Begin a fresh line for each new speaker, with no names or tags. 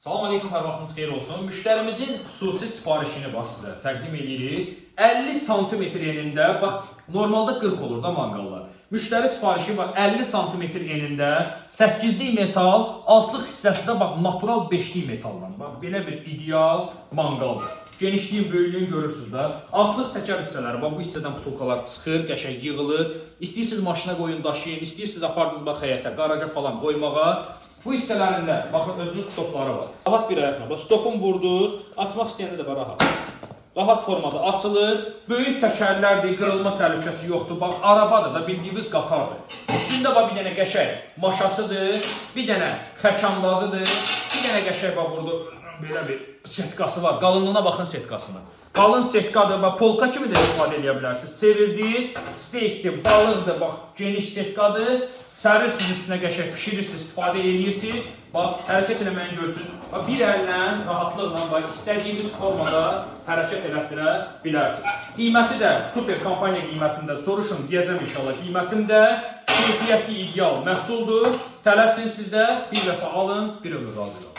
Salam aleykum, hər vaxtınız xeyir olsun. Müştərimizin xüsusi sifarişini bax sizə təqdim edirik. 50 sm enində, bax normalda 40 olur da manqallar. Müştəri sifarişi var 50 sm enində, 8-lik metal, altlıq hissəsi də bax natural 5-lik metaldan. Bax belə bir ideal manqaldır. Genişliyin, böyüklüyünü görürsüz də. Altlıq təkər hissələri, bax bu hissədən butulkalar çıxır, qəşəng yığılır. İstəyirsiniz maşına qoyun, daşıyın, istəyirsiniz apardınız bax həyətə, qaraja falan qoymağa. Bu hissələrində baxın özünün stopları var. Rahat bir ayaqla. Bax stopun vurdunuz, açmaq istəyəndə də bax rahat. Rahat formada açılır. Böyük təkərlərdir, qırılma təhlükəsi yoxdur. Bax arabadır da bildiyiniz qatardır. Üstündə bax bir dənə qəşəng maşasıdır, bir dənə xəkandazıdır, bir dənə qəşəng bax burada belə bir setkası var. Qalınlığına baxın setkasına. Qalın setkadır, bax polka kimi də istifadə edə bilərsiniz. Çevirdiniz, steykdir, balıqdır, bax geniş setkadır. Sərirsiniz üstünə qəşəng bişirirsiniz, istifadə eləyirsiniz. Bax hərəkət eləməyini görürsünüz. Bax bir əllə rahatlıqla bax istədiyiniz formada hərəkət elətdirə bilərsiniz. Qiyməti də super kampaniya qiymətində soruşun deyəcəm inşallah. Qiymətim də keyfiyyətli ideal məhsuldur. Tələsin siz də bir dəfə alın, bir ömür razı qalın.